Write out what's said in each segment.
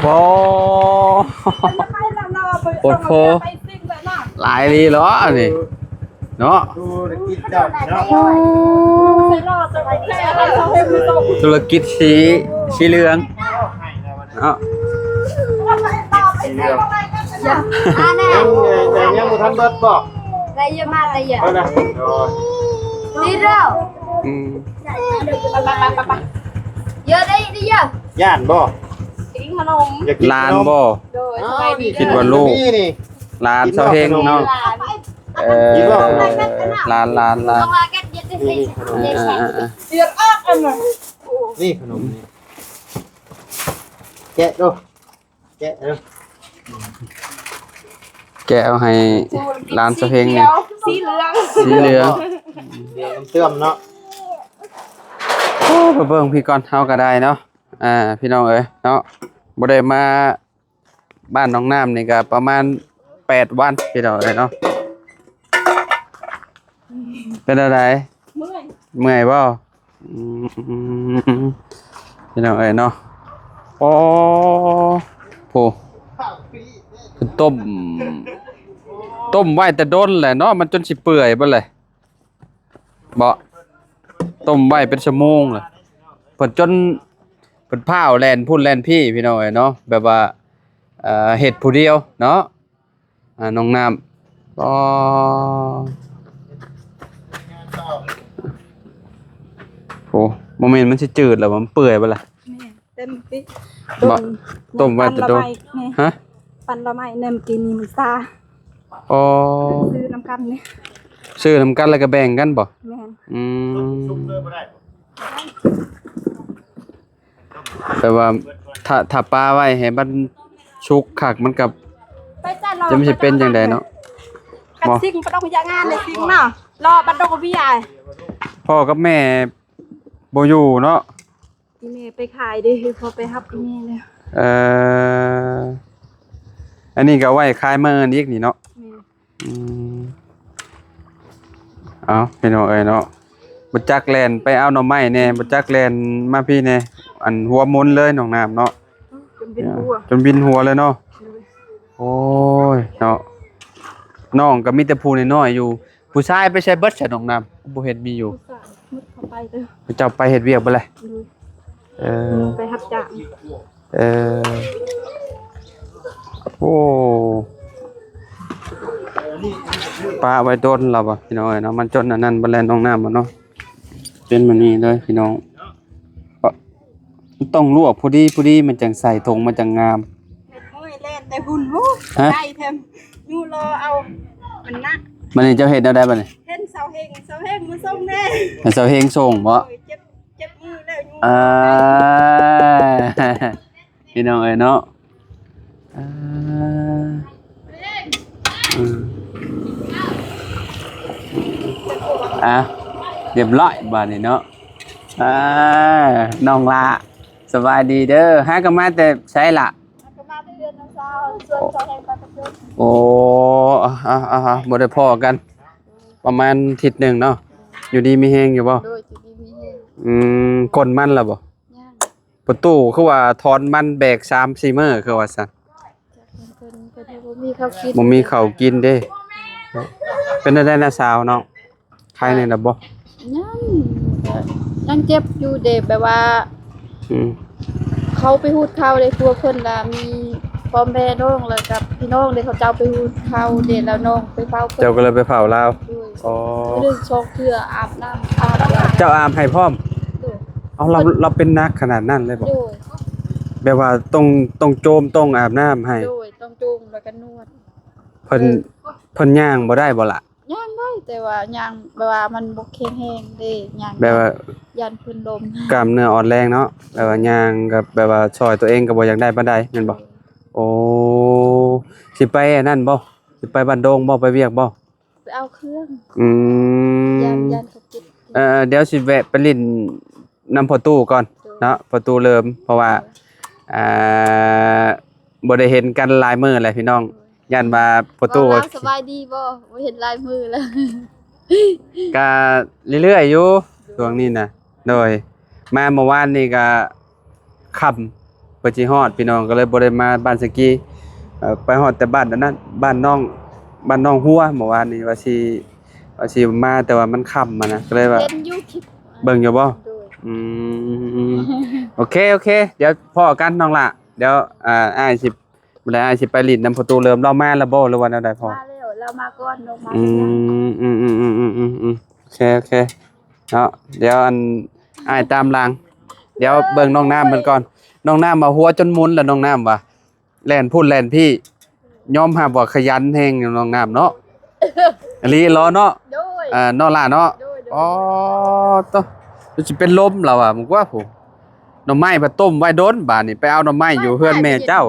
ໂອ້ ໂອ້ໂຫ ຫຼາຍອີ່ຫຼີເນາະອັນນີ້ເນາະ ທຸລະກິດເຈົ້າເນາະ ທຸລະກິດສີ ສີເຫຼືອງເນາະ ສີເຫຼືອງ ຍັງ ຍັງບໍ່ທັນເບິດບໍ່? ໄດ້ເຍອະມາກ ໄດ້ເຍອະ ເອົານະ ໂດຍ ດີແລ້ວ ອືມ ເຍອະໄດ້ ໄດ້ເຍອະ ຢ້ານບໍ່? ກິນຂະໜົມ ຢາກກິນຂະໜົມ ຫຼານບໍ່? ໂດຍ ສະບາຍດີ ຄິດວ່າລູກ ນີ້ ນີ້ ຫຼານສາວເຮັງເນາະ ເອີ ຫຼານ ຫຼານ ຫຼານ ນີ້ ນີ້ຂະໜົມ ເອີ ເອີ ເອີ ນີ້ຂະໜົມນີ້ ແກະດູ ແກະເອົາ ແກະເອົາໃຫ້ຫຼານສາວເຮັງນີ້ ສີຂຽວ ສີເຫຼືອງ ສີເຫຼືອງ ເຫຼືອງເຊື່ອມເນາະ ໂອ້ ໄປເບິ່ງພີ້ກ່ອນ ເຮົາກໍໄດ້ເນາະ ອ່າ ພີ່ນ້ອງເອີຍເນາະ ບໍ່ໄດ້ມາບ້ານນ້ອງນ້ຳນີ້ກໍປະມານແປດວັນ ພີ່ນ້ອງເອີຍເນາະ ເປັນແນວໃດ? ເມື່ອຍ ເມື່ອຍບໍ່? ອືມ ພີ່ນ້ອງເອີຍເນາະ ໂອ້ ໂອ້ ເພິ່ນຕົ້ມ ຕົ້ມໄວ້ແຕ່ດົນແຫຼະເນາະ ມັນຈົນຊິເປື່ອຍເບິດແຫຼະ ບໍ່ ຕົ້ມໄວ້ເປັນຊົ່ວໂມງລະ ເພິ່ນຈົນ ເພິ່ນພ້າວແລ່ນພຸ້ນແລ່ນພີ້ ພີ່ນ້ອງເອີຍເນາະ ແບບວ່າ ເຮັດຜູ້ດຽວເນາະ ອ່າ ນ້ອງນ້ຳ ອໍ ໂອ້ ບໍ່ແມ່ນມັນຊິຈືດແລ້ວ ມັນເປື່ອຍບໍ່ລະ? ແມ່ນ ເຕັມຕິ ບໍ່ ຕົ້ມໄວ້ແຕ່ດົນ ຮະ? ປັ່ນລະໄມ້ແນມກິນນີ້ມັນຊາ ອໍ ຊື້ນຳກັນນີ້ ຊື້ນຳກັນແລ້ວກໍແບ່ງກັນບໍ່? ແມ່ນ ອືມ ແຕ່ວ່າຖ້າ ຖ້າປາໄວ້ໃຫ້ມັນສຸກຄັກ ມັນກໍ ຈະມັນຊິເປັນຈັ່ງໃດເນາະ ກັບ ບໍ່ ສິ່ງປະດົງຢາງານໃນສິ່ງເນາະ ລໍບັດດົງເວຍ ພໍ່ກັບແມ່ບໍ່ຢູ່ເນາະ ອີແມ່ໄປຂາຍເດ້ ພໍໄປຮັບອີແມ່ແລ້ວ ເອີ ອັນນີ້ກໍເອົາໄວ້ຂາຍມື້ອື່ນອີກນີ້ເນາະ ແມ່ນ ອືມ ເອົ້າ ພີ່ນ້ອງເອີຍເນາະ ບໍ່ຈັກແລ່ນໄປເອົາໜໍ່ໄມ້ແດ່ ບໍ່ຈັກແລ່ນມາພີ້ແດ່ ອັນຫົວໝຸນເລີຍນ້ອງນ້ຳເນາະ ຈົນວິນຫົວ ຈົນວິນຫົວເລີຍເນາະ ໂດຍ ໂອ້ຍເນາະ ນ້ອງກໍມີແຕ່ຜູ້ນ້ອຍໆຢູ່ ຜູ້ຊາຍໄປໃສເບິດຊະນ້ອງນ້ຳ ບໍ່ເຫັນມີຢູ່ ຜູ້ຊາຍໝົດເຂົາໄປເດີ ເຂົາເຈົ້າໄປເຮັດວຽກເບິດແຫຼະ ໂດຍ ເອີ ໄປຮັບຈ້າງ ເອີ ໂອ້ ປະໄວ້ດົນແລ້ວບໍ່ ພີ່ນ້ອງເອີຍເນາະ ມັນຈົນອັນນັ້ນເບິດແລ້ວນ້ອງນ້ຳເນາະ ເປັນແບບນີ້ເລີຍພີ່ນ້ອງ ຕ້ອງລວກພໍດີໆ ມັນຈັ່ງໃສ່ຖົງ ມັນຈັ່ງງາມ ໂອ້ຍ ແລ່ນແຕ່ພຸ້ນ ໂອ້ຍ ຮະ? ໄດ້ແທ້ ຢູ່ລໍເອົາ ມັນໜັກ ບັດນີ້ເຈົ້າເຮັດແນວໃດບັດນີ້? ເຫັນສາວເຮັງ ສາວເຮັງມາສົ່ງແດ່ ໃຫ້ສາວເຮັງສົ່ງບໍ່? ໂອ້ຍ ເຈັບ ເຈັບມືແລ້ວຢູ່ ອ່າ ພີ່ນ້ອງເອີຍເນາະ ອ່າ ອືມ ອ່າ ຮຽບຮ້ອຍບາດນີ້ເນາະ ອ່າ ນ້ອງຫຼ້າ ສະບາຍດີເດີ ຫາກັນມາແຕ່ໃສລະ? ຫາກັນມາແຕ່ເຮືອນນ້ອງສາວ ຊວນສາວເຮັງໄປປະຊຸມ ໂອ້ ອ່າ ອ່າ ບໍ່ໄດ້ພໍ້ກັນ ປະມານທິດໜຶ່ງເນາະ ຢູ່ດີມີແຮງຢູ່ບໍ່? ໂດຍ ຢູ່ດີມີແຮງ ອືມ ກົນມັນລະບໍ່? ຍັງ ປະຕູຄືວ່າຖອນມັນແບກສາມສີ່ມື້ຄືວ່າຊັ້ນ ເພິ່ນ ເພິ່ນ ເພິ່ນບໍ່ມີເຂົ້າກິນ ບໍ່ມີເຂົ້າກິນເດ້ ເປັນແນວໃດນ້າສາວນ້ອງ ໄຄແດ່ລະບໍ່? ຍັງ ຍັງເຈັບຢູ່ເດ້ ແບບວ່າ ອືມ ເຂົາໄປຫູດເຂົ້າເດ້ ພວກເພິ່ນລະມີພໍ່ແມ່ນ້ອງ ແລ້ວກັບພີ່ນ້ອງເດ້ ເຂົາເຈົ້າໄປຫູດເຂົ້າເດ້ ແລ້ວນ້ອງໄປເຝົ້າເພິ່ນ ເຈົ້າກໍເລີຍໄປເຝົ້າລາວ ໂດຍ ອໍ ເດືອນສອງເທື່ອອາບນ້ຳ ອາບ ເຈົ້າອາບໃຫ້ພ້ອມ ໂດຍ ເອົາ ລາວ ລາວເປັນໜັກຂະໜາດນັ້ນເລີຍບໍ່? ໂດຍ ແບບວ່າຕ້ອງ ຕ້ອງໂຈມ ຕ້ອງອາບນ້ຳໃຫ້ ໂດຍ ຕ້ອງໂຈມແລ້ວກໍນວດ ເພິ່ນ ເອີ ເພິ່ນຍ່າງບໍ່ໄດ້ບໍ່ລະ? ຍ່າງໄດ້ ແຕ່ວ່າຍ່າງແບບວ່າມັນບໍ່ແຂງແຮງເດ້ ຍ່າງແບບວ່າຢ້ານເພິ່ນລົ້ມ ກ້າມເນື້ອອ່ອນແຮງເນາະ ແບບວ່າຍ່າງກໍແບບວ່າຊ່ອຍຕົວເອງກໍບໍ່ຢາກໄດ້ປານໃດແມ່ນບໍ່? ໂອ້ ຊິໄປອັນນັ້ນບໍ່? ຊິໄປບ້ານດົງບໍ່? ໄປວຽກບໍ່? ໄປເອົາເຄື່ອງ ອືມ ຢ້ານ ຢ້ານເຂົາເກັບ ເອີ ດຽວຊິແວະໄປຫຼິ້ນນຳພໍ່ຕູ້ກ່ອນ ໂດຍ ເນາະ ພໍ່ຕູ້ເລີມ ເພາະວ່າ ໂດຍ ອ່າ ບໍ່ໄດ້ເຫັນກັນຫຼາຍມື້ແລ້ວພີ່ນ້ອງ ໂດຍ ຢ້ານວ່າພໍ່ຕູ້ ສະບາຍດີບໍ່? ບໍ່ເຫັນຫຼາຍມື້ແລ້ວ ກະເລື້ອຍໆຢູ່ ໂດຍ ຊ່ວງນີ້ນະ ໂດຍ ມາເມື່ອວານນີ້ກະຄ່ຳ พิ่ນຊິຮອດ ພີ່ນ້ອງ ກໍເລີຍບໍ່ໄດ້ມາບ້ານສະກີ. ເອີ ໄປຮອດແຕ່ບ້ານອັນນັ້ນ ບ້ານໜອງ ບ້ານໜອງຫົວ ເມື່ອວານນີ້ວ່າຊິ ວ່າຊິມາ ແຕ່ວ່າມັນຄ່ຳຫັ້ນນະ ກໍເລີຍວ່າ ເຫັນຢູ່ຄລິບ ເບິ່ງຢູ່ບໍ່? ໂດຍ ອືມ ໂອເຄ ໂອເຄ ດຽວພໍ້ກັນນ້ອງຫຼ້າ ດຽວ ອ່າ ອ້າຍຊິ ມື້ໃດອ້າຍຊິໄປຫຼິ້ນນຳພໍ່ຕູ້ເລີມ ລາວມາແລ້ວບໍ່ ຫຼືວ່າແນວໃດພໍ່? ມາແລ້ວ ລາວມາກ່ອນ ລາວມາ ອື ແລ້ວ ອືມ ອືມ ໂອເຄ ໂອເຄ ເນາະ ດຽວອັນ ອ້າຍຕາມຫຼັງ ດຽວເບິ່ງນ້ອງນ້ຳເພິ່ນກ່ອນ. ນ້ອງນ້ຳວ່າຫົວຈົນໝຸນແລ້ວ ນ້ອງນ້ຳວ່າ ແລ່ນພຸ້ນແລ່ນພີ້ ຍອມຮັບວ່າຂະຫຍັນແຮງນ້ອງນ້ຳເນາະ. ອີ່ຫຼີເນາະ ໂດຍ ເອີ ເນາະຫຼ້າເນາະ. ໂດຍ ໂດຍ ອໍ ໂຕ ຊິເປັນລົມແລ້ວວ່າ ມຶງວ່າ ຜູ້ ໜໍ່ໄມ້ພັດຕົ້ມໄວ້ດົນ ບາດນີ້ໄປເອົາໜໍ່ໄມ້ຢູ່ເຮືອນແມ່ເຈົ້າ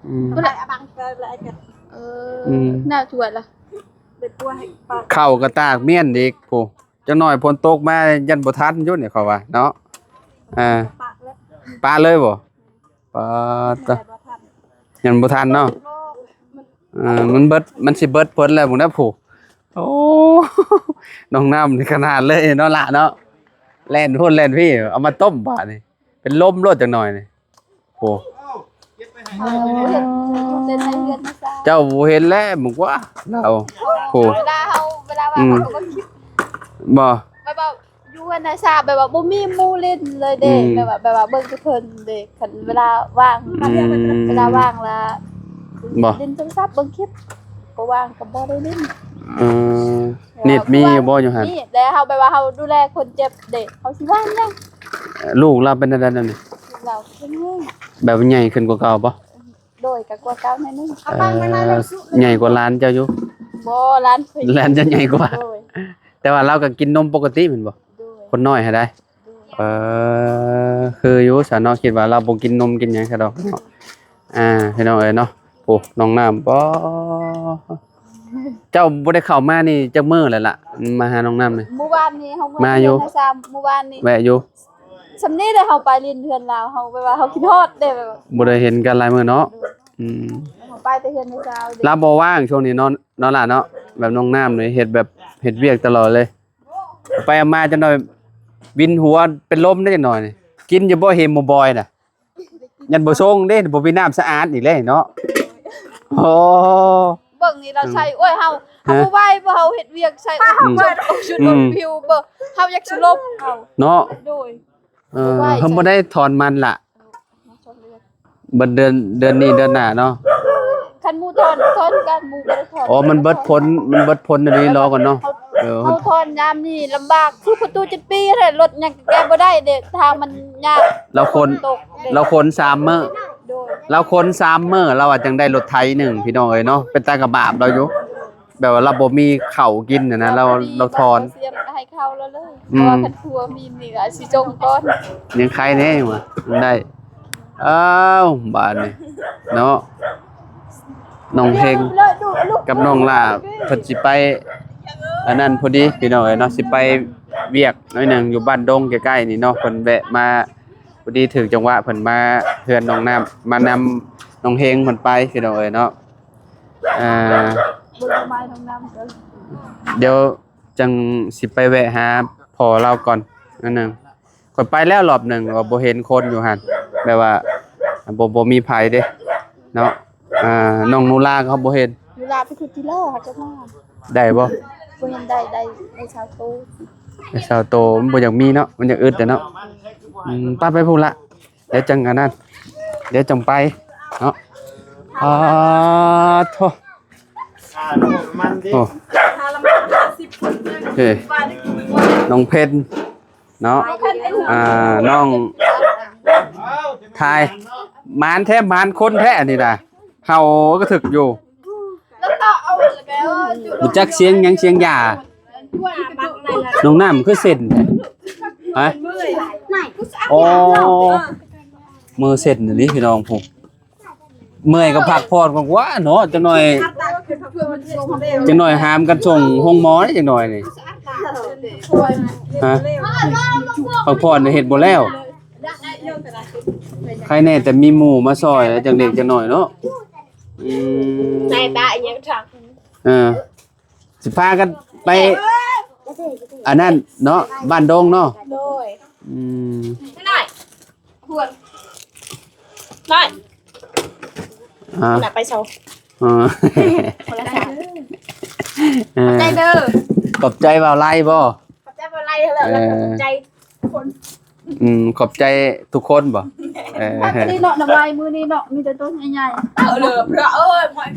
ອືມ ເອີ ອືມ ໜ້າຖ້ວຍລະ ເຂົ້າກໍຕາກມ້ຽນອີກ ຜູ້ ຈັກໜ້ອຍຝົນຕົກມາ ຢ້ານບໍ່ທັນຢູ່ນີ້ ເຂົາວ່າເນາະ. ອ່າ ປະເລີຍບໍ່? ປາດຕະ ຍັງບໍ່ທັນເນາະ. ເອີ ມັນເບິດ ມັນຊິເບິດເພິ່ນແລ້ວພຸ້ນນະຜູ້. ໂອ້ ນ້ອງນ້ຳນີ້ຂະໜາດເລີຍເນາະຫຼ້າເນາະ ແລ່ນພຸ້ນແລ່ນພີ້ ເອົາມາຕົ້ມບາດນີ້ ເປັນລົມໂລດຈັກໜ້ອຍນີ້. ໂອ້ ເຈົ້າບໍ່ເຫັນແລ້ວ ມຶງວ່າລາວ ໂອ້ ເວລາເຮົາ ເວລາວ່າ ອືມ ເຮົາກໍເບິ່ງຄລິບ ບໍ່ ແບບວ່າ ຢູ່ເຮືອນນາຊາ ແບບວ່າບໍ່ມີໝູ່ຫຼິ້ນເລີຍເດ້ ອືມ ແບບວ່າ ແບບວ່າເບິ່ງແຕ່ເພິ່ນເດ້ ຄັນເວລາວ່າງ ອືມ ເວລາວ່າງລະ ບໍ່ ຫຼິ້ນໂທລະສັບເບິ່ງຄລິບ ບໍ່ວ່າງກໍບໍ່ໄດ້ຫຼິ້ນ. ເອີ ເນັດມີຢູ່ບໍ່ຢູ່ຫັ້ນ? ມີ ແຕ່ເຮົາ ແບບວ່າເຮົາດູແລຄົນເຈັບເດ້ ເຮົາຊິວ່າງຫຍັງ? ລູກລາວເປັນແນວໃດແນວນີ້? ລາວເປັນຫຍັງ? ແບບໃຫຍ່ຂຶ້ນກວ່າເກົ່າບໍ່? ໂດຍ ກໍກວ່າເກົ່າໜ້ອຍໜຶ່ງ. ເອີ ໃຫຍ່ກວ່າຫຼານເຈົ້າຢູ່? ບໍ່ ຫຼານຂ້ອຍ ຫຼານເຈົ້າໃຫຍ່ກວ່າ. ໂດຍ ແຕ່ວ່າລາວກໍກິນນົມປົກກະຕິແມ່ນບໍ່? ໂດຍ ຄົນນ້ອຍຫັ້ນໃດ. ໂດຍ ເອີ ຄືຢູ່ຊະເນາະ ຄິດວ່າລາວບໍ່ກິນນົມກິນຫຍັງຊະດອກເນາະ. ອ່າ ພີ່ນ້ອງເອີຍເນາະ ໂອ້ ນ້ອງນ້ຳ ປາ ເຈົ້າບໍ່ໄດ້ເຂົ້າມານີ້ຈັກມື້ແລ້ວລະ? ມາຫານ້ອງນ້ຳນີ້ ມື້ວານນີ້ເຮົາມາຢູ່ ເຮືອນນາຊາ ມື້ວານນີ້ ແວະຢູ່. ສ່ຳນີ້ເດ້ ເຮົາໄປຫຼິ້ນເຮືອນລາວ ເຮົາແບບວ່າເຮົາຄິດຮອດເດ້ ແບບວ່າບໍ່ໄດ້ເຫັນກັນຫຼາຍມື້ເນາະ. ໂດຍ ອືມ ເຮົາໄປແຕ່ເຮືອນນາຊາເດ້ ລາວບໍ່ວ່າງຊ່ວງນີ້ເນາະ ເນາະຫຼ້າເນາະ. ແບບນ້ອງນ້ຳນີ້ເຮັດແບບ ເຮັດວຽກຕະຫຼອດເລີຍ ໄປມາຈັກໜ້ອຍວິນຫົວເປັນລົມເດ້ ຈັກໜ້ອຍນີ້. ກິນຢູ່ບໍ່ເຫັນໝູ່ບອຍນະ? ຍັນບໍ່ຊົງເດ້ ບໍ່ມີນ້ຳສະອາດອີກເດ້ເນາະ. ໂອ້ ເບິ່ງນີ້ລາວໃສ່ ອືມ ໂອ້ຍ ເຮົາ ເຮົາບໍ່ໄຫວ ເຮົາເຮັດວຽກໃສ່ ອືມ ໂອ້ຍ ຈຸດ ອືມ ຜິວເບິ່ງ ເຮົາຢາກຊິລົບເຮົາເນາະ. ໂດຍ ເອີ ບໍ່ໄຫວ ເຮົາບໍ່ໄດ້ຖອນມັນລະ ເອີ ເຮົາຖອນເລືອດ ເບິດເດືອນ ເດືອນນີ້ເດືອນໜ້າເນາະ. ຄັນໝູ່ຖອນ ຖອນກັນ ໝູ່ບໍ່ໄດ້ຖອນ. ອໍ ມັນເບິດຜົນ ມັນເບິດຜົນອັນນີ້ລໍກ່ອນເນາະ. ເອີ ເຮົາຖອນຍາມນີ້ລຳບາກ ຄືປະຕູເຈັດປີແທ້ ລົດຫຍັງແກ່ບໍ່ໄດ້ເດ້ ທາງມັນຍາກ. ລາວຂົນ ຝົນຕົກເດ້ ລາວຂົນສາມມື້. ໂດຍ ລາວຂົນສາມມື້ ລາວວ່າຈັ່ງໄດ້ລົດໄຖໜຶ່ງ ພີ່ນ້ອງເອີຍເນາະ. ເປັນຕາກະບາບລາວຢູ່ ແບບວ່າລາວບໍ່ມີເຂົ້າກິນຫັ້ນນະ ລາວ ລາວຖອນ ໃຫ້ເຂົ້າລາວເລີຍ. ອືມ ເພາະວ່າຄັນຜົວມີນີ້ກໍຊິຈົ່ງກ່ອນ ຍັງໄຄແດ່ວ່າໄດ້. ອ້າວ ບາດນີ້ເນາະ ນ້ອງເຮັງກັບນ້ອງຫຼ້າເພິ່ນຊິໄປອັນນັ້ນພໍດີ ພີ່ນ້ອງເອີຍເນາະ ຊິໄປວຽກໜ້ອຍໜຶ່ງຢູ່ບ້ານດົງໃກ້ໆນີ້ເນາະ. ເພິ່ນແວະມາພໍດີ ຖືກຈັງຫວະເພິ່ນມາເຮືອນນ້ອງນ້ຳ ມານຳນ້ອງເຮັງເພິ່ນໄປ ພີ່ນ້ອງເອີຍເນາະ. ອ່າ ດຽວຈັ່ງຊິໄປແວະຫາພໍ່ລາວກ່ອນໜ້ອຍໜຶ່ງ. ຂ້ອຍໄປແລ້ວລອບໜຶ່ງ ວ່າບໍ່ເຫັນຄົນຢູ່ຫັ້ນ ແບບວ່າບໍ່ ບໍ່ມີໃຜເດ້ເນາະ. ອ່າ ນ້ອງນູລາກໍບໍ່ເຫັນ. ນູລາໄປຂຸດທີ່ເລີຫາຈະມາ ໄດ້ບໍ່? ບໍ່ເຫັນໄດ້ ໄດ້ ໄດ້ຊາວໂຕ ໄດ້ຊາວໂຕ. ມັນບໍ່ຢາກມີເນາະ ມັນຢາກອຶດແຫຼະເນາະ. ອືມ ໄປ ໄປພຸ້ນລະ ດຽວຈັ່ງອັນນັ້ນ ດຽວຈັ່ງໄປເນາະ. ອາໂທ ໂອ້ ເຮີ ນ້ອງເພັນເນາະ ອ່າ ນ້ອງ ຖ່າຍ ໝານແທ້ ໝານຄົນແທ້ອັນນີ້ນະ. ເຮົາກໍຖືກຢູ່ ຮູ້ຈັກສຽງຫຍັງ ສຽງຢາ. ນ້ອງນ້ຳຄືເສັ້ນແທ້ ຮະ? ອໍ ມືເສັ້ນອີ່ຫຼີພີ່ນ້ອງ ຜູ້ ເມື່ອຍກໍພັກຜ່ອນກ່ອນກວ່າເນາະ. ຈັກໜ້ອຍ ຈັກໜ້ອຍຫາມກັນສົ່ງໂຮງໝໍເດ້ ຈັກໜ້ອຍນີ້ ຮະ? ພັກຜ່ອນເຮັດບໍ່ແລ້ວ. ໃຄແນ່ແຕ່ມີໝູ່ມາຊ່ອຍ ຈັກເລັກຈັກໜ້ອຍເນາະ. ອືມ ເອີ ຊິພາກັນໄປອັນນັ້ນເນາະ ບ້ານດົງເນາະ. ໂດຍ ອືມ ໄດ້ ອ່າ ນະ ໄປເຊົາ ອ່າ ຄົນລະສາມ ເອີ ຂອບໃຈເດີ ຂອບໃຈບ່າວໄລບໍ່? ຂອບໃຈບ່າວໄລເດີ ແລ້ວກໍຂອບໃຈທຸກຄົນ ອືມ ຂອບໃຈທຸກຄົນບໍ່? ເອີ ອັນນີ້ເນາະ ໜໍ່ໄມ້ມື້ນີ້ເນາະ ມີແຕ່ໂຕໃຫຍ່ໆ ເອີ ເລີບເລີບ ເອີຍ ມັນ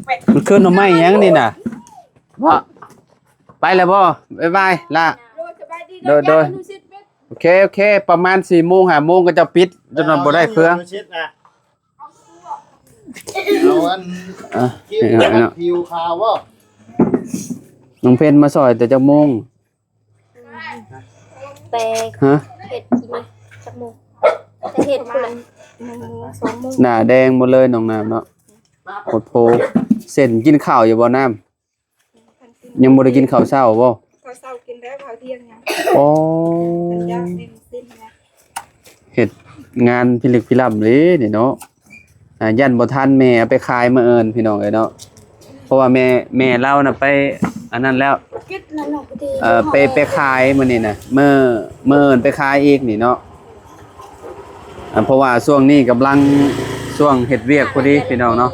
ຄືໜໍ່ໄມ້ຫຍັງນີ້ນະ? ເນາະ ໄປແລ້ວບໍ່? ບາຍບາຍລະ ໂດຍ ໂດຍ ໂອເຄ ໂອເຄ ປະມານສີ່ໂມງ ຫ້າໂມງ ເຂົາເຈົ້າປິດ ຈົນວ່າບໍ່ໄດ້ເຄື່ອງ ເອົາອັນ ອ່ະ ຜິວຂາວບໍ່? ນ້ອງເພັນມາຊ່ອຍແຕ່ຈັກໂມງ? ແຕ່ ຮະ? ເຮັດກິນຈັກໂມງ? ແຕ່ເຮັດພຸ້ນລະ ໜຶ່ງໂມງ ສອງໂມງ ໜ້າແດງໝົດເລີຍນ້ອງນ້ຳເນາະ ໂພດໂພ ເຊັ່ນ ກິນເຂົ້າຢູ່ບໍ່ນ້ຳ? ຍັງບໍ່ໄດ້ກິນເຂົ້າເຊົ້າບໍ່? ເຂົ້າເຊົ້າກິນແລ້ວ ເຂົ້າທ່ຽງຍັງ ອໍ ເພິ່ນຢາກເປັນສິ້ນນະ ເຮັດງານພິລຶກພິລ່ຳເລີນີ້ເນາະ ອ່າ ຢ້ານບໍ່ທັນແມ່ເອົາໄປຂາຍມື້ອື່ນພີ່ນ້ອງເອີຍເນາະ ເພາະວ່າແມ່ ແມ່ລາວນະໄປອັນນັ້ນແລ້ວ ເອີ ໄປ ໄປຂາຍມື້ນີ້ນະ ມື້ ມື້ອື່ນໄປຂາຍອີກນີ້ເນາະ ອ່າ ເພາະວ່າຊ່ວງນີ້ກຳລັງ ຊ່ວງເຮັດວຽກພໍດີພີ່ນ້ອງເນາະ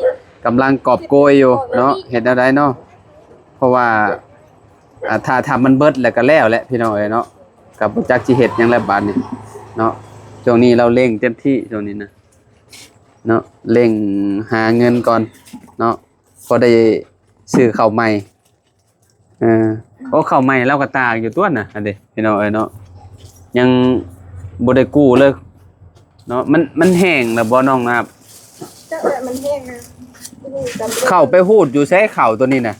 ກຳລັງກອບໂກຍຢູ່ເນາະ ເຮັດແນວໃດເນາະ ເພາະວ່າ ອ່າ ຖ້າ ຖ້າມັນເບິດແລ້ວກໍແລ້ວແຫຼະພີ່ນ້ອງເອີຍເນາະ ກໍບໍ່ຈັກຊິເຮັດຫຍັງແລ້ວບາດນີ້ເນາະ ຊ່ວງນີ້ລາວເລັ່ງເຕັມທີ່ຊ່ວງນີ້ນະເນາະ ເລັ່ງຫາເງິນກ່ອນເນາະ ພໍໄດ້ຊື້ເຂົ້າໃໝ່ ເອີ ໂອ້ ເຂົ້າໃໝ່ລາວກໍຕາກຢູ່ຕົວະນະ ອັນເດ ພີ່ນ້ອງເອີຍເນາະ ຍັງບໍ່ໄດ້ກູ້ເລີຍເນາະ ມັນ ມັນແຫ້ງແລ້ວບໍ່ນ້ອງນາບ? ຈັກແຫຼະ ມັນແຫ້ງນະ ເຂົ້າໄປຮູດຢູ່ໃສເຂົ້າຕົວນີ້ນະ?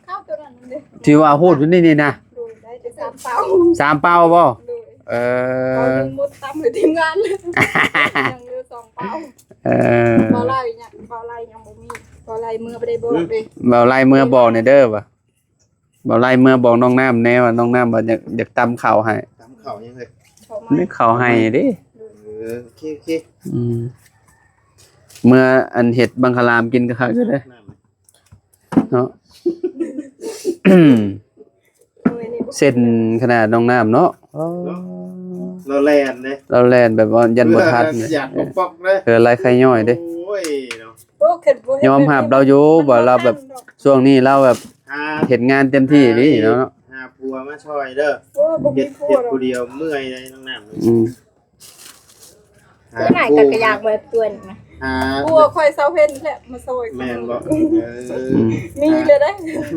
ເຂົ້າຕົວນັ້ນເດ້ ທີ່ວ່າຮູດຢູ່ນີ້ນີ້ນະ ໂດຍ ໄດ້ແຕ່ສາມເປົາ ສາມເປົາບໍ່? ໂດຍ ເອີ ເອົາທັງໝົດຕຳໃຫ້ທີມງານ ຍັງເຫຼືອສອງເປົາ ເອີ ບໍ່ໄລ່ຍັງ ບໍ່ໄລ່ຍັງບໍ່ມີ ບໍ່ໄລ່ເມືອບໍ່ໄດ້ບອກເດ້ ບໍ່ໄລ່ເມືອບອກແດ່ເດີວ່າ ບໍ່ໄລ່ເມືອບອກນ້ອງນ້ຳແດ່ວ່າ ນ້ອງນ້ຳວ່າຢາກ ຢາກຕຳເຂົ້າໃຫ້ ຕຳເຂົ້າຫຍັງເອີຍ? ເຂົ້າໃຫ້ເດ້ ເອີ ໂອເຄ ໂອເຄ ອືມ ເມືອອັນເຮັດບັງຄະລາມກິນຄັກໆຢູ່ເດ້ ເນາະ ເສັ້ນຂະໜາດນ້ອງນ້ຳເນາະ ລາວແລ່ນເດ້ ລາວແລ່ນແບບວ່າຢ້ານບໍ່ທັນ ຢາກປອກໆເດ້ ເອີ ລາຍໄຂ່ຍ້ອຍເດ້ ໂອ້ຍເນາະ ໂອ້ ຄິດບໍ່ເຫັນ ຍອມຮັບລາວຢູ່ວ່າລາວແບບ ຊ່ວງນີ້ລາວແບບ ຫາ ເຮັດງານເຕັມທີ່ອີ່ຫຼີເນາະ ຫາຜົວມາຊ່ອຍເດີ ໂອ້ ບໍ່ມີຜົວ ເຮັດຜູ້ດຽວເມື່ອຍເດ້ນ້ອງນ້ຳ ອືມ ຫາ ຄືນາຍກໍ ຜູ້ ກໍຢາກມາເປັນນະ ຫາ ຜົວຂ້ອຍສາວເພັນແຫຼະມາຊ່ອຍ ແມ່ນບໍ່? ເອີ ອືມ ມີແລ້ວເດ້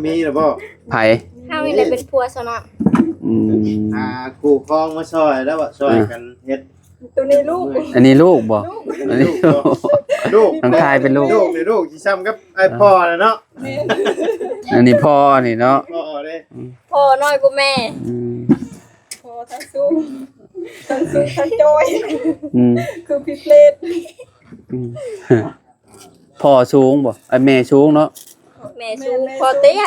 ມີແລ້ວບໍ່? ໃຜ? ເຮົານີ້ແຫຼະເປັນຜົວຊະເນາະ ອືມ ຫາຄູ່ຄອງມາຊ່ອຍແລ້ວ ຊ່ອຍກັນເຮັດ ຕົວນີ້ລູກ ອັນນີ້ລູກບໍ່? ອັນນີ້ລູກ ລູກ ນ້ອງຊາຍເປັນລູກ ລູກນີ້ລູກຊິຊ່ຳກັບອ້າຍພໍ່ແຫຼະເນາະ ແມ່ນ ອັນນີ້ພໍ່ນີ້ເນາະ ພໍ່ເດ້ ອືມ ພໍ່ນ້ອຍກວ່າແມ່ ອືມ ພໍ່ທັງສູງ ທັງສູງທັງຈ່ອຍ ອືມ ຄືພິເສດ ອືມ ພໍ່ສູງບໍ່? ເອີ ແມ່ສູງເນາະ ແມ່ສູງ ແມ່ສູງ ພໍ່ເຕ້ຍ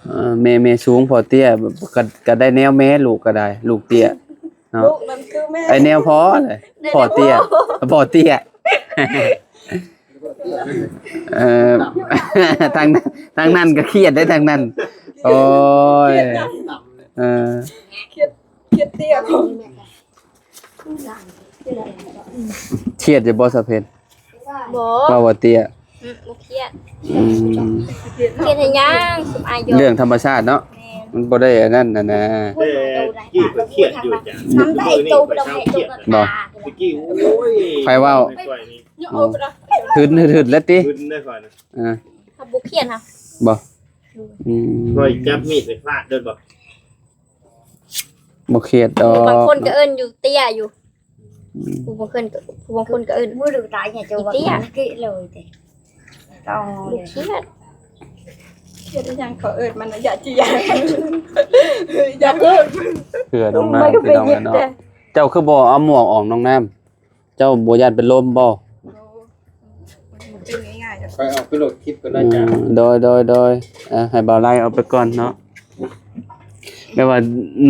ເອີ ແມ່ ແມ່ສູງພໍ່ເຕ້ຍ ກໍ ກໍໄດ້ແນວແມ່ ລູກກໍໄດ້ ລູກເຕ້ຍເນາະ ລູກນັ້ນຄືແມ່ ໄອ້ແນວພໍ່ແຫຼະ ພໍ່ເຕ້ຍ ພໍ່ເຕ້ຍ ເອີ ທາງ ທາງນັ້ນກໍຄຽດໄດ້ ທາງນັ້ນ ໂອ້ຍ ເອີ ຄຽດ ຄຽດເຕ້ຍ ຄຽດຢູ່ບໍ່ສາວເພັນ? ບໍ່ ເວົ້າວ່າເຕ້ຍ ອືມ ບໍ່ຄຽດ ອືມ ຄຽດເຮັດຫຍັງ ຊຸມອາຍຸ ເລື່ອງທຳມະຊາດເນາະ ແມ່ນ ມັນບໍ່ໄດ້ອັນນັ້ນນະນາ ແຕ່ກີ້ຂ້ອຍຄຽດຢູ່ຈ້ະ ມື້ນີ້ຂ້ອຍເຊົາຄຽດ ບໍ່ ຕະກີ້ ໂອ້ຍ ໃຜເວົ້າ? ຫຶດ ຫຶດ ຫຶດແລ້ວຕິ ຫຶດເດ້ຂ້ອຍນະ ເອີ ເຮົາບໍ່ຄຽດນະ ບໍ່ ອືມ ຂ້ອຍຈັບມີດໄປຟາດໂດນບໍ່? ບໍ່ຄຽດດອກ ຜູ້ບາງຄົນກໍເອີ້ນຢູ່ເຕ້ຍຢູ່ ອືມ ຜູ້ບາງຄົນກໍ ຜູ້ບາງຄົນກໍເອີ້ນ ບໍ່ໄດ້ຕາຍຫຍັງ ເຈົ້າວ່າເຕ້ຍ ເກະເລີຍເດ້ ຕ້ອງບໍ່ຄຽດ ຄຽດຫຍັງ ເຂົາເອີ້ນມັນນະ ຢ່າຊິຢ່າ ຢ່າເອີ້ນ ເພື່ອນ້ອງນ້ຳ ພີ່ນ້ອງເອີຍເນາະ ເຈົ້າຄືບໍ່ເອົາໝວກອອກ ນ້ອງນ້ຳ? ເຈົ້າບໍ່ຢ້ານເປັນລົມບໍ່? ບໍ່ ເປັນງ່າຍໆດອກ ຂ້ອຍເອົາໄປໂຫຼດຄລິບກ່ອນນະ ອືມ ຈ້ະ ໂດຍ ໂດຍ ໂດຍ ອ່າ ໃຫ້ບ່າວໄລເອົາໄປກ່ອນເນາະ ແບບວ່າ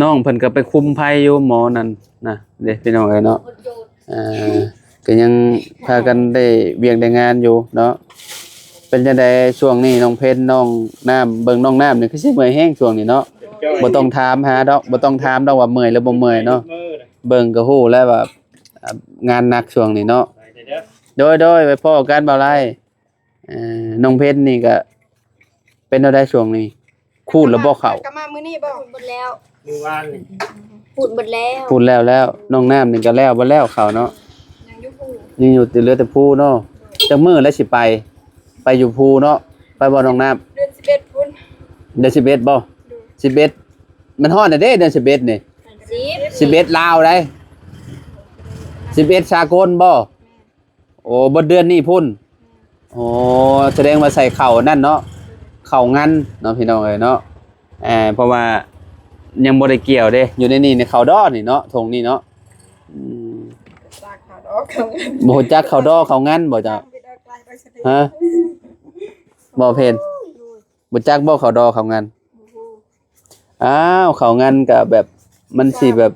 ນ້ອງເພິ່ນກໍໄປຄຸມໄພຢູ່ ໝໍນັ້ນນະເດ້ ພີ່ນ້ອງເອີຍເນາະ ອ່າ ກໍຍັງພາກັນໄດ້ວຽກໄດ້ງານຢູ່ເນາະ ເປັນຈັ່ງໃດຊ່ວງນີ້ ນ້ອງເພັນ ນ້ອງນ້ຳ ເບິ່ງນ້ອງນ້ຳນີ້ຄືຊິເມື່ອຍແຮງຊ່ວງນີ້ເນາະ ບໍ່ຕ້ອງຖາມຫາດອກ ບໍ່ຕ້ອງຖາມດອກວ່າເມື່ອຍຫຼືບໍ່ເມື່ອຍເນາະ ເບິ່ງກໍຮູ້ແລ້ວວ່າ ອ່າ ງານໜັກຊ່ວງນີ້ເນາະ. ໂດຍ ໂດຍ ໄວ້ພໍ້ກັນ ບ່າວໄລ. ເອີ ນ້ອງເພັນນີ້ກະເປັນແນວໃດຊ່ວງນີ້? ຂູດແລ້ວບໍ່ເຂົ້າ? ກະມາມື້ນີ້ບໍ່? ຂູດເບິດແລ້ວ ມື້ວານນີ້ ຂູດເບິດແລ້ວ ຂູດແລ້ວແລ້ວ. ນ້ອງນ້ຳນີ້ກະແລ້ວບໍ່ແລ້ວເຂົ້າເນາະ? ຍັງຢູ່ພູ ຍັງຢູ່ ເຫຼືອແຕ່ພູເນາະ. ຈັກມື້ແລ້ວຊິໄປ? ໄປຢູ່ພູເນາະ? ໄປບໍ່ນ້ອງນ້ຳ? ເດືອນສິບເອັດພຸ້ນ. ເດືອນສິບເອັດບໍ່? ໂດຍ ສິບເອັດ ມັນຮອດແລ້ວເດ້ ເດືອນສິບເອັດນີ້. ສິບ ສິບເອັດລາວໃດ໋ ສິບເອັດສາກົນບໍ່? ໂອ້ ເບິດເດືອນນີ້ພຸ້ນ. ໂອ້ ສະແດງວ່າໃສ່ເຂົ້ານັ້ນເນາະ ເຂົ້າງັນເນາະ ພີ່ນ້ອງເອີຍເນາະ. ເພາະວ່າຍັງບໍ່ໄດ້ກ່ຽວເດ້ ຢູ່ໃນນີ້ ໃນເຂົ້າດໍນີ້ເນາະ ທົ່ງນີ້ເນາະ. ອືມ ບໍ່ຮູ້ຈັກເຂົ້າດໍເຂົ້າງັນບໍ່ເຈົ້າ? ຮະ ບໍ່ເພັນ ບໍ່ຈັກບໍ່ເຂົ້າດໍເຂົ້າງັນ? ອ້າວ ເຂົ້າງັນກະແບບ ມັນຊິແບບ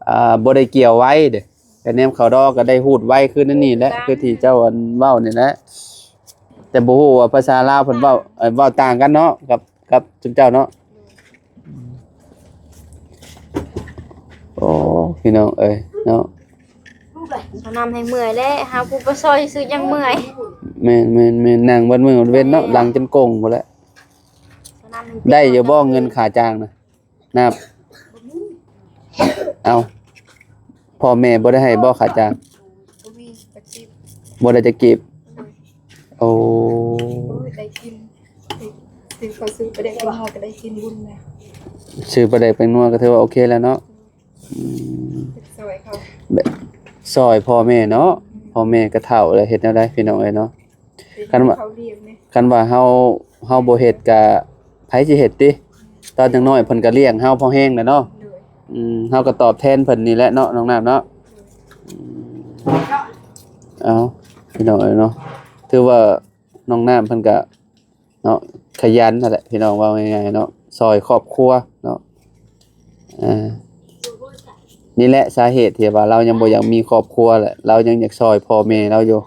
ອ່າ ບໍ່ໄດ້ກ່ຽວໄວເດ້. ກະແນມເຂົ້າດໍກະໄດ້ຮູດໄວຄືນັ້ນນີ້ແຫຼະ ຄືທີ່ເຈົ້າອັນເວົ້ານີ້ແຫຼະ. ແຕ່ບໍ່ຮູ້ວ່າພາສາລາວເພິ່ນເວົ້າ ເອີ ເວົ້າຕ່າງກັນເນາະ ກັບ ກັບຊຸມເຈົ້າເນາະ. ໂອ້ ພີ່ນ້ອງເອີຍເນາະ ເຂົ້ານຳແຮງເມື່ອຍແຫຼະ ຫາຜູ້ໄປຊ່ອຍຊື່ຍັງເມື່ອຍ. ແມ່ນໆໆ ນັ່ງເບິດມື້ເວັນເນາະ ຫຼັງຈົນກົງພຸ້ນແຫຼະ. ໄດ້ຢູ່ບໍ່ເງິນຄ່າຈ້າງນະ? ນັບ ເອົ້າ ພໍ່ແມ່ບໍ່ໄດ້ໃຫ້ບໍ່ຄ່າຈ້າງ? ບໍ່ມີຈັກກີບ ບໍ່ໄດ້ຈັກກີບ. ໂອ້ ໂອ້ຍ ໄດ້ກິນ ຊື້ເຂົ້າຊື້ປາແດກໄປນົວກະໄດ້ກິນບຸນນະ ຊື້ປາແດກໄປນົວກະຖືວ່າໂອເຄແລ້ວເນາະ. ອືມ ຊ່ອຍເຂົາ ແບບຊ່ອຍພໍ່ແມ່ເນາະ. ອືມ ພໍ່ແມ່ກະເຖົ້າແລ້ວ ເຮັດແນວໃດ ພີ່ນ້ອງເອີຍເນາະ. ຄັນວ່າ ຄັນວ່າເຮົາ ເຮົາບໍ່ເຮັດກະໃຜຊິເຮັດຕິ? ຕອນຍັງນ້ອຍເພິ່ນກະລ້ຽງເຮົາພໍແຮງແລ້ວເນາະ. ໂດຍ ອືມ ເຮົາກະຕອບແທນເພິ່ນນີ້ແຫຼະເນາະ ນ້ອງນ້ຳເນາະ. ໂດຍ ອືມ ເອົ້າ ພີ່ນ້ອງເອີຍເນາະ ຖືວ່ານ້ອງນ້ຳເພິ່ນກະເນາະ ຂະຫຍັນຫັ້ນແຫຼະ ພີ່ນ້ອງ ເວົ້າງ່າຍໆເນາະ ຊ່ອຍຄອບຄົວເນາະ. ອ່າ ນີ້ແຫຼະສາເຫດທີ່ວ່າລາວຍັງບໍ່ຢາກມີຄອບຄົວແຫຼະ ລາວຍັງຢາກຊ່ອຍພໍ່ແມ່ລາວຢູ່.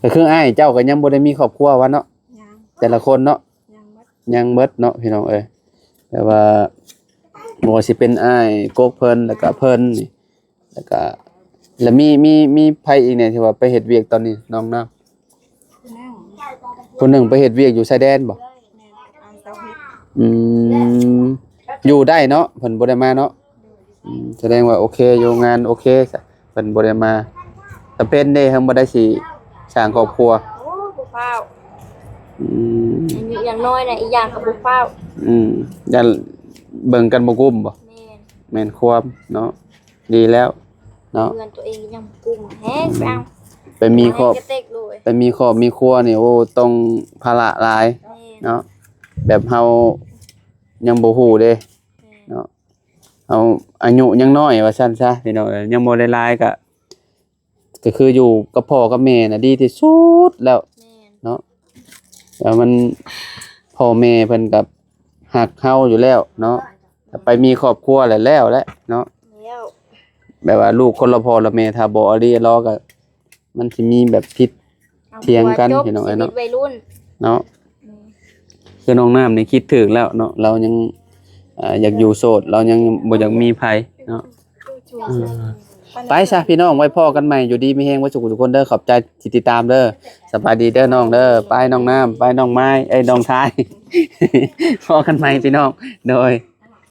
ກະຄືອ້າຍເຈົ້າກະຍັງບໍ່ໄດ້ມີຄອບຄົວວ່າເນາະ? ຍັງ ແຕ່ລະຄົນເນາະ ຍັງເບິດ ຍັງເບິດເນາະ ພີ່ນ້ອງເອີຍ. ແຕ່ວ່າບໍ່ວ່າຊິເປັນອ້າຍກົກເພິ່ນ ແລ້ວກະເພິ່ນນີ້ ແລ້ວກະ ແລ້ວມີ ມີ ມີໃຜອີກແດ່ທີ່ວ່າໄປເຮັດວຽກຕອນນີ້ ນ້ອງນ້ຳ? ຜູ້ໜຶ່ງ ຜູ້ໜຶ່ງໄປເຮັດວຽກຢູ່ຊາຍແດນບໍ່? ແມ່ນ ອ້າຍສາວເຮັດ. ອືມ ຢູ່ໄດ້ເນາະ ເພິ່ນບໍ່ໄດ້ມາເນາະ. ໂດຍ ອືມ ສະແດງວ່າໂອເຄຢູ່ ງານໂອເຄຊະ ເພິ່ນບໍ່ໄດ້ມາ. ຕາເປັນເດ້ ເພິ່ນບໍ່ໄດ້ຊິສ້າງຄອບຄົວ? ໂອ້ ບໍ່ຟ້າວ. ອືມ ອາຍຸຍັງນ້ອຍນະ ອີກຢ່າງກະບໍ່ຟ້າວ. ອືມ ຢ້ານເບິ່ງກັນບໍ່ກຸ້ມບໍ່? ແມ່ນ ແມ່ນຄວາມເນາະ. ດີແລ້ວເນາະ ເຮືອນໂຕເອງຍັງບໍ່ກຸ້ມແຮງ. ອືມ ໄປມີຄອບ ໄປມີຄອບມີຄົວນີ້ ໂອ້ ຕ້ອງພາລະຫຼາຍ. ແມ່ນ ເນາະ ແບບເຮົາຍັງບໍ່ຮູ້ເດ້. ແມ່ນ ເນາະ ເຮົາອາຍຸຍັງນ້ອຍວ່າຊັ້ນຊະ ພີ່ນ້ອງເອີຍ ຍັງບໍ່ໄດ້ຫຼາຍກະ ກະຄືຢູ່ກັບພໍ່ກັບແມ່ນະດີທີ່ສຸດແລ້ວ. ແມ່ນ ເນາະ ແລ້ວມັນ ພໍ່ແມ່ເພິ່ນກະຮັກເຮົາຢູ່ແລ້ວເນາະ. ຖ້າໄປມີຄອບຄົວແລ້ວ ແລ້ວແຫຼະເນາະ ແລ້ວ ແບບວ່າລູກຄົນລະພໍ່ລະແມ່ ຖ້າບໍ່ອີ່ຫຼີອີ່ຫຼໍກະ ມັນຊິມີແບບຜິດຖຽງກັນ ເອົາ ພີ່ນ້ອງເອີຍເນາະ ຊີວິດໄວລຸ້ນເນາະ. ອືມ ຄືນ້ອງນ້ຳນີ້ຄິດຖືກແລ້ວເນາະ ລາວຍັງ ອ່າ ຢາກຢູ່ໂສດ ລາວຍັງບໍ່ຢາກມີໃຜເນາະ. ອືມ ໄປຊະພີ່ນ້ອງ ໄວ້ພໍ້ກັນໃໝ່ ຢູ່ດີມີແຮງເບິດສູ່ທຸກຄົນເດີ. ຂອບໃຈທີ່ຕິດຕາມເດີ. ສະບາຍດີເດີນ້ອງເດີ. ໄປນ້ອງນ້ຳ ໄປນ້ອງໄມ້ ເອີຍ ນ້ອງຊາຍ ພໍ້ກັນໃໝ່ພີ່ນ້ອງ ໂດຍ.